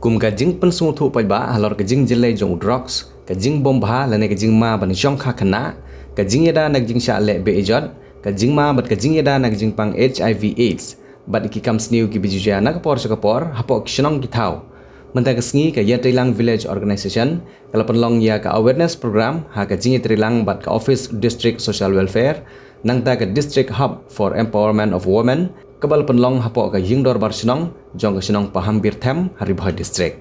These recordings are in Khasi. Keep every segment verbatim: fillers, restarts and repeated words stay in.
Kum ka jingpynsngewthuh paidbah halor ka jingjyllei jong u drugs, ka jingbym bha lane ka jingma ban shong kha khynnah, ka jingïada na ka jingshah leh be-ijot, ka jingma bad ka jingïada na ka jingpang H I V AIDS, bad ki kam sniew kiba ju jia na ka por sha ka por hapoh ki shnong ki thaw. Mynta ka sngi ka Ïatreilang Village Organization ka la pynlong ïa ka awareness program ha ka jingïatreilang bad ka Office District Social Welfare, nangta ka District Hub for Empowerment of Women, kaba la pynlong hapoh ka Ïingdorbar Shnong jong ka shnong Pahampuirt ha Ri Bhoi District.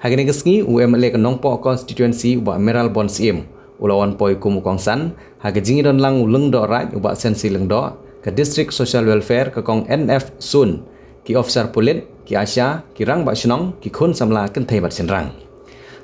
Ha kane ka sngi, u M L A ka Nongpoh Constituency, u Bah Mayralborn Syiem, u la wan poi kum u kongsan ha ka jingïadonlang u Lyngdoh Raid, u Bah Sensi Lyngdoh, ka District Social Welfare, ka Kong N F Sun, ki officer pulit, ki ASHA, ki rangbah shnong, ki khun samla kynthei bad shynrang.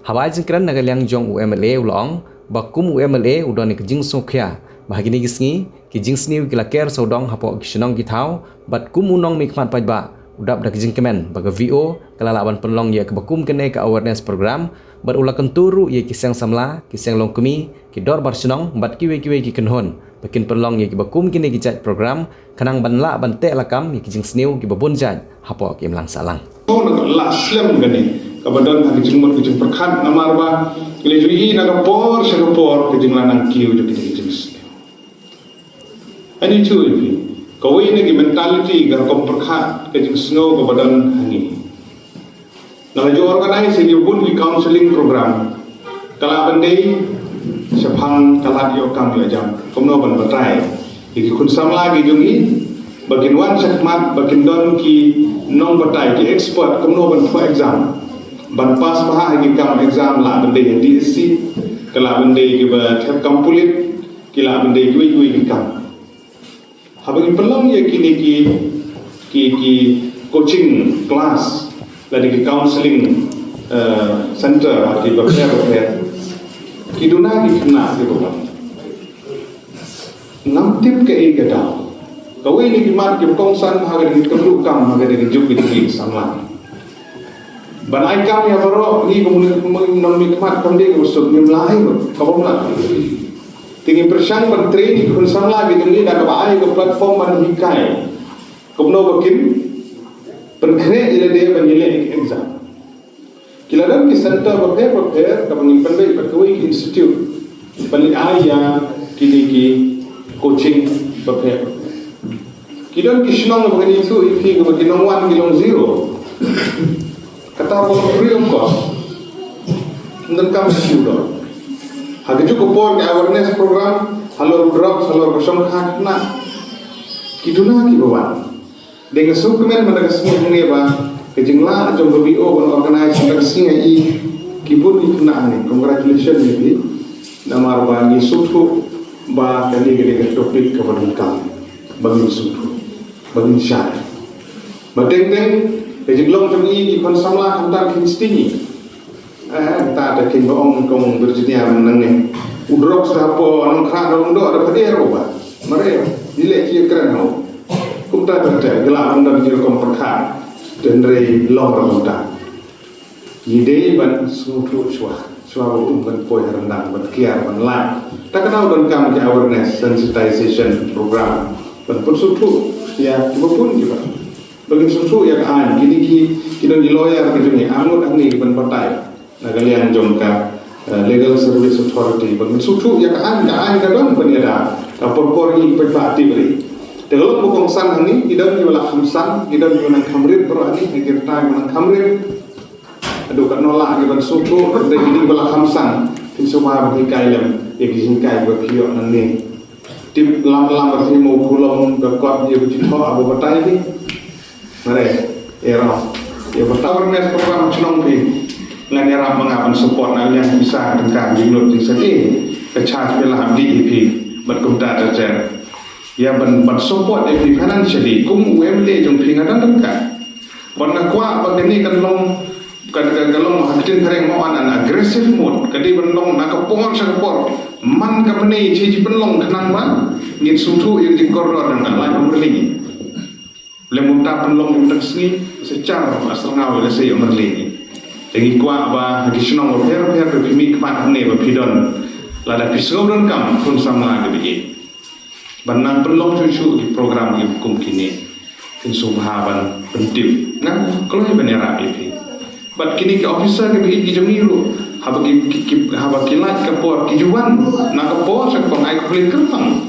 Haba ai jingkren na ka liang jong u M L A, u la ong ba kum u M L A u don ïa ka jingsngewkhia ba ha kine ki sngi ki jingsniew ki la ker sawdong hapoh ki shnong ki thaw, bad kum u nongmihkhmat paidbah u dap da ka jingkmen ba ka V O ka la lah ban pynlong ïa kaba kum kane ka awareness program, bad u la kyntu ruh ïa ki seng samla, ki seng longkmie, ki dorbar shnong bad kiwei kiwei ki kynhun ba kin pynlong ïa kiba kum kine ki jait program, khnang ban lah ban teh lakam ïa ki jingsniew kiba bun jait hapoh ka imlang sahlang. Ngi la slem kane kaba don ha ka jingmut ka jingpyrkhat, namar ba ngi la ju ïohi na ka por sha ka por ka jinglanang kiew jong kine ki jingsniew. Ani chu ipi, kawei na ki mentality, ka rukom pyrkhat, ka jingsngew kaba don ha ngi. Nga la ju organize ïa bun ki counseling program, ka la ban dei shaphang ka lad ïoh kam ïoh jam, kumno ban batai ïa ki khun samla ki jong ngi ba kin wan shakhmat, ba kin don ki nongbatai, ki expert, kumno ban thoh exam, ban pass bha ha ki kam exam, la ban dei D S C, ka la ban dei kiba thep kam pulit, ki la ban dei kiwei kiwei ki kam. Haba ngi pynlong ïa kine ki, ki, ki coaching class, lane ki counseling, eh, center, ha kiba pher bapher, ki duna ki khynnah kiba wan. Ngam tip kaei ka daw. Kawei na ki mat kiba kongsan ha ka dei ka rukom, ha ka dei ka juk ka jingïaid samla. Ban ai kam ïa baroh ngi kum u nongmihkhmat kam dei ka suk, ngim lah, ka bym lah. Te ngi pyrshang ban train ïa ki khun samla ki jong ngi da kaba ai ka platform ban hikai kumno ba kin pynkhreh ïa lade ban ïaleh exam. Ki la don ki center bapher bapher kaba ngi pynbeit bad kawei ki institute ban ai ïa kine ki coaching bapher bapher. Ki don ki shnong ba ngi ïathuh ïa ki, kaba ki nongwan ki long zero. Kata ba free of cost. Ym donkam shuh don. Ha kajuh ka por ka awareness program halor drugs, halor ka shongkha khynnah, ki duna kiba wan. Dei nga sngewkmen mynta ka sngi hangne ba ka jinglah jong ka V O ban organize mynta ka sngi, ïa ki bun ki khynnah hangne. Congratulations ïa ki. Namar ba ngi sngewthuh ba kane ka dei ka topic kaba donkam ba ngin sngewthuh, ba ngin shai. Ba teng teng ka jinglong jong ngi ki khun samla khamtam kin sting ngi. Eh, ta da kin ba ong Kong Virginia mynne. U drugs da hapoh Nongkhrah da ong doh da padier u ba. Mare, ngi leh ki kren ho. Kumta ta te, gila ong da ki rukom pyrkhat. Te hynrei long ruh kumta. Ngi dei ban sngewthuh shuwa. Shuwa ba um ban poi ha ryndang, ban kiar, ban lait. Ta ka daw donkam ki awareness sensitization program ban pynsngewthuh ïa kiba bun kiba. Ba ngin sngewthuh ïa ka aiñ, kine ki, ki don ki lawyer ki jong ngi, arngut hangne ki ban batai na ka liang jong ka, eh, Legal Service Authority. Ba ngin sngewthuh ïa ka aiñ, ka aiñ ka don ban ïada. Ka por por ngi pynbha tip ri. Te ka long ba kongsan hangne, ki don kiba la kham san, ki don kiba nang kham rit baroh hangne, ki rta kiba nang kham rit. Haduh katno lah ki ban sngewthuh, te kine kiba la kham san, kin sngewbha ban hikai lem ïa ki jinghikai ba phi ïoh nangne. Tip lam lam ba phi mo khulom da kot ïa ba jithok aba batai phi. Mare, ïa ro. Ïa ba awareness program shnong phi. Ngan ïarap ma nga ban support na liang pisa, tyngka, jinglut, jingsatia. Ka charge phi la hap dih ïa phi. Bad kumta ter ter. Ïa ban, ban support ïa phi financially. Kum u M L A jong phi nga don tyngka. Ban nga kwah ba kane kan long, kan, kan, kan long ha ka ktien phareng mo, an, an aggressive mode. Ka dei ban long na ka por sha ka por. Man ka bnai shi ji pynlong khnang ba ngin sngewthuh ïa ka jingkordor jong ka, lai Umrli. Lem mynta pynlong mynta ka sngi, sa char, asrngaw ïa lehse Umrli. Te ngi kwah ba ha ki shnong bapher bapher ba phi mihkhmat hangne ba phi don, lada phi sngew donkam khun samla kiba ïeit, ban nang pynlong shuh shuh ki program kiba kum kine, phin sngewbha ban pyntip. Nga kloi ban ïarap ïa phi. Bad kine ki officer kiba ïeit ki jong ngi ruh, haba ki, ki, ki, haba ki lait ka por, ki ju wan na ka por sha ka por, ai khublei kyrpang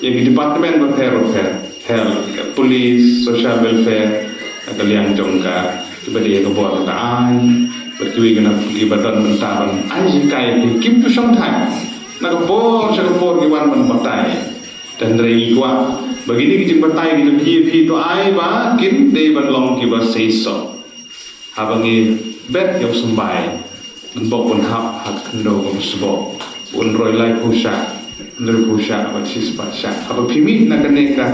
ïa ki department bapher bapher, health, police, social welfare, na ka liang jong ka, kiba dei ka bor ka aiñ, bad kiwei ki na kiba don bynta ban ai jinghikai, kim ju shongthait na ka por sha ka por, ki wan ban batai. Te hynrei ngi kwah ba kine ki jingbatai ki jong phi, phi to ai ba kin dei ban long kiba seisoh. Haba ngi bet ïa u symbai, ngan bok ban hap ha ka khyndew kaba sboh, un roi laiphew shah, hynriewphew shah bad shispah shah. Haba phi mih na kane ka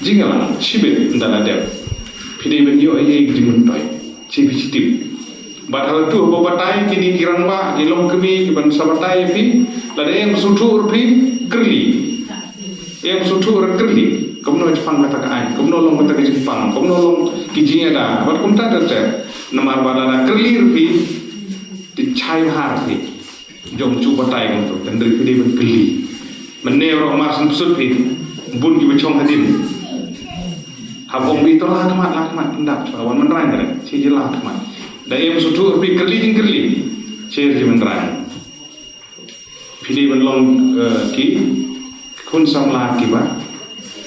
jingïalang shibit ynda la dep, phi dei ban ïoh ïa ki jingmyntoi, shi phi shi tip. Bad ha latu haba batai kine ki rangbah, ki longkmie kiban sa batai ïa phi, lada ym sngewthuh ruh phi, kylli. Ym sngewthuh ruh kylli. Kumno shaphang kata ka aiñ, kumno long kata ka jingpang, kumno long ki jingïada, bad kumta ter ter. Namar ba lada kylli ruh phi, te shai bha ruh phi. Jong shu batai kumto, te hynrei phi dei ban kylli. Mynne ruh mar shen pyrshah phi, bun kiba shong hadien. Haba ong phi to la khmat, la khmat, ym dap, shuwa wan mynrang ka dei, shi ji la khmat. Da ym sngewthuh ruh phi, kylli jingkylli, shi ji mynrang. Phi dei ban long, eh, ki khun samla kiba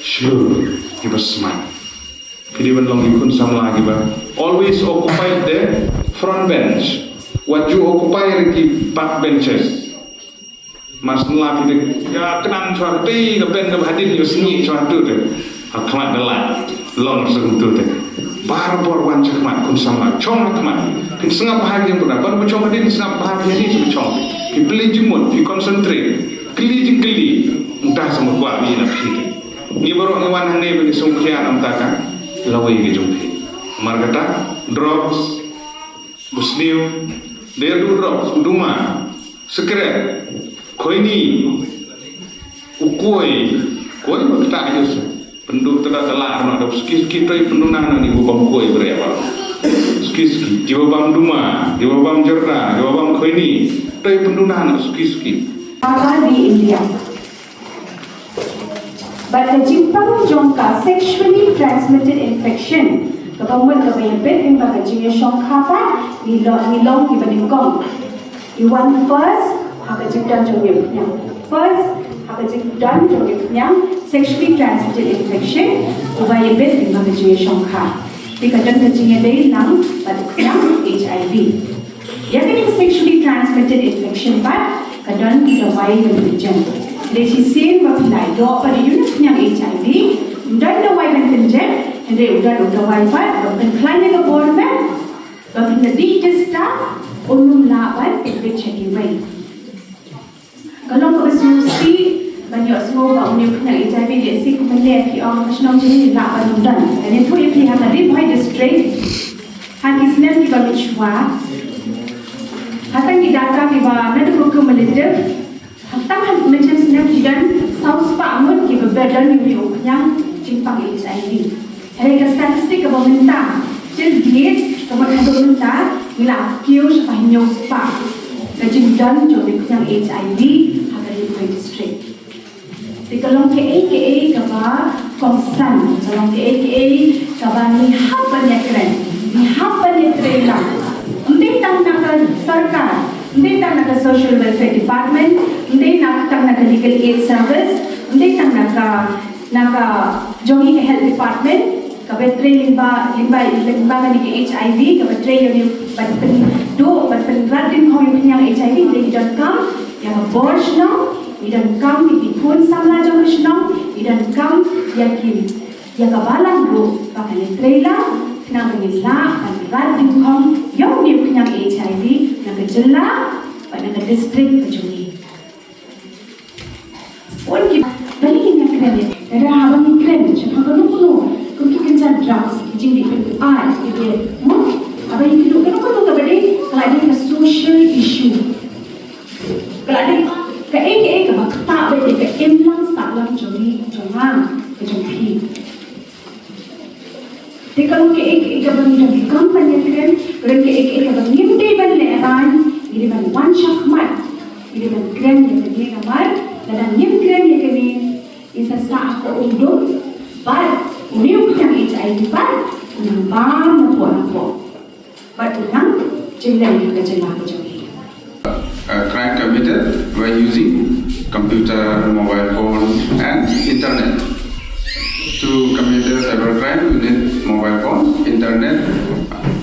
shlur, kiba smat. Phi dei ban long ki khun samla kiba always occupied the front bench. Wat ju occupy ki back benches. Mar shen la phi dei, ïa, kynang shuwa, dei ka bench kaba hadien, ïa, sngi shuwa tu te. Ha khmat da lait, long sha kumtu te. Barabor wan sha khmat, khun samla, shong ha khmat. Phin sngap bha ïa ka jingpyrkhat, bad ba shong hadien sngap bha ïa kane sha ba shong. Phi plie jingmut, phi concentrate. Kylli jingkylli, ynda sa mut kwah ïa na phi te. Ngi baroh ngi wan hangne ba ngi sngewkhia na ka bynta ka lawei ka jong phi. Namar kata, drugs, Busniew, dei ruh drugs, u duma, sikret, khoini, u kuei, kuei ba ktah ïa u se. Pynduh tada tala arno da suki suki, toi pynduna na ni u bam kuei bre ba. Suki suki, jiwa bam duma, jiwa bam jorda, jiwa bam khoini, toi pynduna na suki suki. Baba di India. Bad ka jingpang jong ka sexually transmitted infection, kaba mut kaba ïabit lyngba ka jingïashongkha pat, ngi long, ngi long kiba nyngkong. Ngi wan first ha ka jingdon jong u niuh u pniang. First ha ka jingdon jong u niuh u pniang, sexually transmitted infection, uba ïabit lyngba ka jingïashongkha. Te ka don ka jingïadei lang bad u pniang H I V. Ïa kane ka sexually transmitted infection pat, ka don ki dawai ban pynjem. Hynrei shisien ba phi la ïoh pat ïa u niuh u pniang H I V, ym don dawai ban pynjem, hynrei u don u dawai pat ban pynkhlaiñ ïa ka bor met, ba phin da dih distaw, un ym lah ban pynbit sha kiwei. Ka long kaba sngewsih ban ïohsngew ba u niuh u pniang H I V, lehse kumne phi ong ka shnong jong ngi lah ban ym don. Ngan ïathuh ïa phi, ha ka Ri Bhoi District, ha ki snem kiba mih shuwa, ha tang ki data kiba naduh ka cumulative, ha tang ha mynshem snem ki don saw spah ngut kiba beh don ïa u niuh u pniang jingpang H I V. Hynrei ka statistic kaba mynta, till date, kaba haduh mynta, ngi la kiew shaphang hynñiew spah ka jingdon jong u niuh u pniang H I V ha ka Ri Bhoi District. Te ka long kaei kaei kaba kongsan, ka long kaei kaei kaba ngi hap ban ïakren, ngi hap ban ïatrei lang. Ym dei tang na ka sorkar, ym dei tang na ka Social Welfare Department, ym dei na, tang na ka Legal Aid Service, ym dei tang na ka, na ka jong ngi ka Health Department, kaba trei lyngba, lyngba, lyngba kane ka H I V, kaba trei ïa u niuh, ban pynduh, ban pynrat dyngkhong ïa u pniang H I V, ngi donkam ïa ka bor shnong, ngi donkam ïa ki khun samla jong ka shnong, ngi donkam ïa ki, ïa ka balang ruh, ba kan ïatrei lang, khnang ba ngin lah ban rat dyngkhong ïa u niuh u pniang H I V na ka jylla bad na ka district ka jong ngi. Bun ki, balei ngin ïakren ïa, lada haba ngi kren shaphang kano kano, kum ki kynja drugs, ki jingdih pyndonkam, ki dei, mo, haba ngi kynduh kano kano kaba dei, ka la dei ka social issue. Ka la dei kaei kaei kaba ktah bad ïa ka imlang sahlang jong ngi, jong nga, ka jong phi. Te ka long kaei kaei kaba ngi donkam ban ïakren, ka long kaei kaei kaba ngim dei ban lehraiñ, ngi dei ban wan shakhmat, ngi dei ban kren ïa kane namar lada ngim kren ïa kane, ngin sa sah ha ka umdum, bad u niuh u pniang H I V bad u nang bam napoh napoh. Bad u nang Jinglen ka jingla ka jong ngi. A crime committed by using computer, mobile phone, and internet. To commit a cyber crime, you need mobile phone, internet,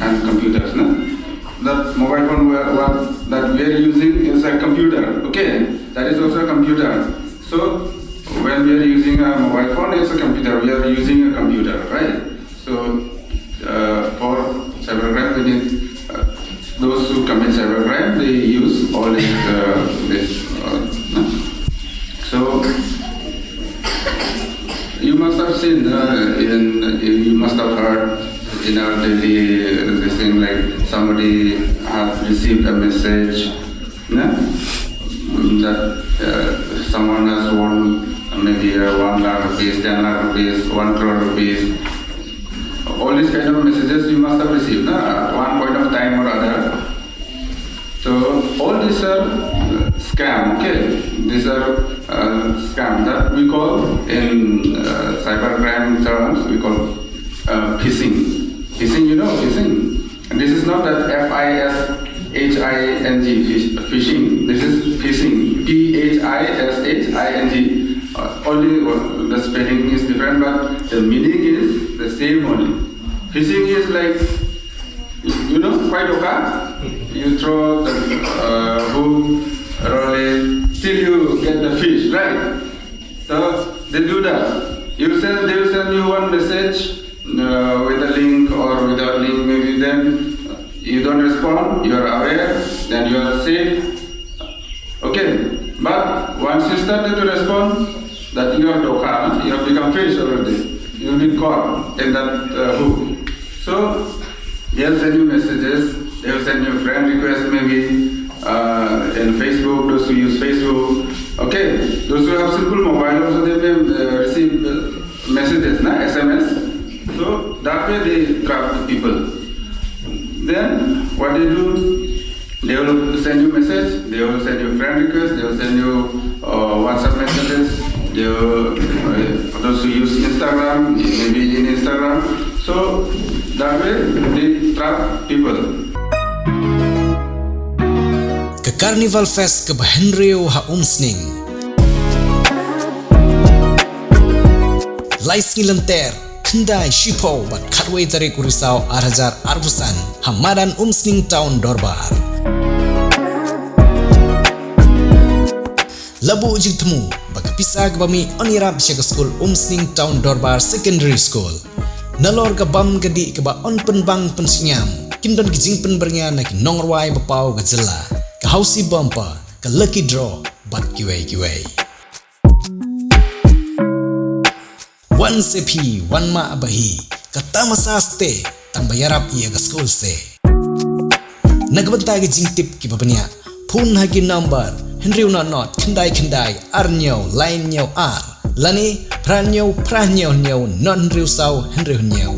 and computers. No? That mobile phone where, what, that we are using is a computer. Okay, that is also a computer. So when we are using a mobile phone, it's a computer. We are using a computer, right? So uh, for cybercrime, we need uh, those who commit cybercrime, they use all these uh, this. Uh, no? So you must have seen uh, in you must have heard in our daily uh, this thing, like somebody has received a message, yeah? That uh, someone has won maybe uh, one lakh rupees, ten lakh rupees, one crore rupees. All these kind of messages you must have received, na? At one point of time or other. So all these are uh, scam, okay? These are uh, scam that we call in uh, cybercrime terms, we call uh, phishing. Phishing, you know, phishing. And this is not that F I S H I N G, phish- phishing. This is phishing. P H I S H I N G. Uh, only uh, the spelling is different, but the meaning is the same only. Phishing is like, you know, kwai dohkha, you throw the uh, hook, roll it, till you get the fish, right? So they do that. You send, they will send you one message uh, with a link or without link, maybe then you don't respond, you are aware, then you are safe. Okay, but once you started to respond, that you are dohkha, you have become fish already. You will be caught in that uh, hook. So they will send you messages, they will send you friend request maybe uh, in Facebook, those who use Facebook. Okay, those who have simple mobile also they may uh, receive uh, messages, na S M S. So that way they trap the people. Then what they do? They will send you message, they will send you friend request, they will send you uh, WhatsApp messages, they will, uh, those who use Instagram, maybe in Instagram. So that way they trap people. Ka Carnival Fest ka ba hynriew ha Umsning. Lai sngi lynter, khyndai, shiphew bad khatwei tarik u Risaw ar hajar arphew san ha madan Umsning Town Dorbar. Labu jingthmu ba ka pisa ka ba mih yn ïarap sha ka skul Umsning Town Dorbar Secondary School. Nalor ka bam ka dih ka ba yn pynbang pynshiam, kin don ki jingpynbyrngia na ki nongrwai ba paw ka jylla, ka Housie Bumper, ka Lucky Draw bad kiwei kiwei. Wan se phi, wan mah ba hi, ka tamasa ste, tang ba ïarap ïa ka skul se. Na ka bynta ka jingtip ki ba bniah, phone ha ki number hynriew not not khyndai khyndai ar hynñiew lai hynñiew ar, lane phra hynñiew phra hynñiew hynñiew not hynriew saw hynriew hynñiew.